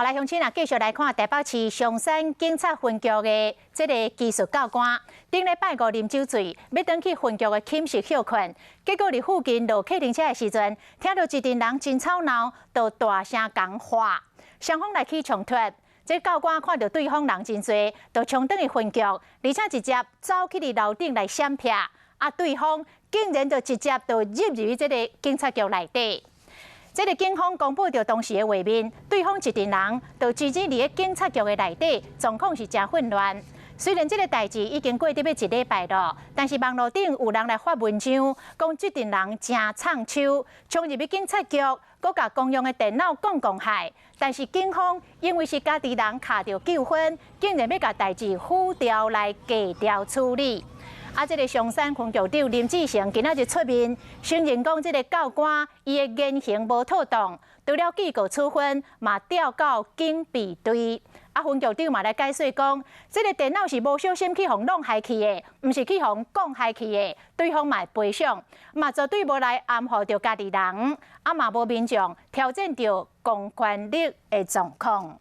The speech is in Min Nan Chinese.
好來，鄉親啊，繼續來看台北市松山警察分局的這个技術教官，頂禮拜五啉酒醉，欲轉去分局的寢室歇睏，結果佇附近落客停車的時陣，聽著一陣人真吵鬧，就大聲講話，雙方來起衝突。這教官看著對方人真濟，就衝轉去分局，而且直接走去佇樓頂來閃避，啊，對方竟然就直接就入去這个警察局內底。這个警方公布著當時的畫面，對方一陣人就直接佇咧警察局的內底，狀況是誠混亂。雖然這个代誌已經過得欲一禮拜囉，但是網路頂有人來發文章，講這陣人誠創手，衝入去警察局，閣共公用的電腦摃摃害。但是警方因為是家己人敲著糾紛，竟然欲共代誌輔調來低調處理。啊！這个松山分局長林志成今仔日出面承認講，這个教官伊的言行無妥當，除了記過處分，嘛調到警備隊。啊，分局長嘛來解釋講，這个電腦是無小心去予弄害去的，毋是去予摃害去的，對方嘛會賠償，嘛絕對無來揠予著家己人，啊嘛無民眾挑戰著公權力的狀況。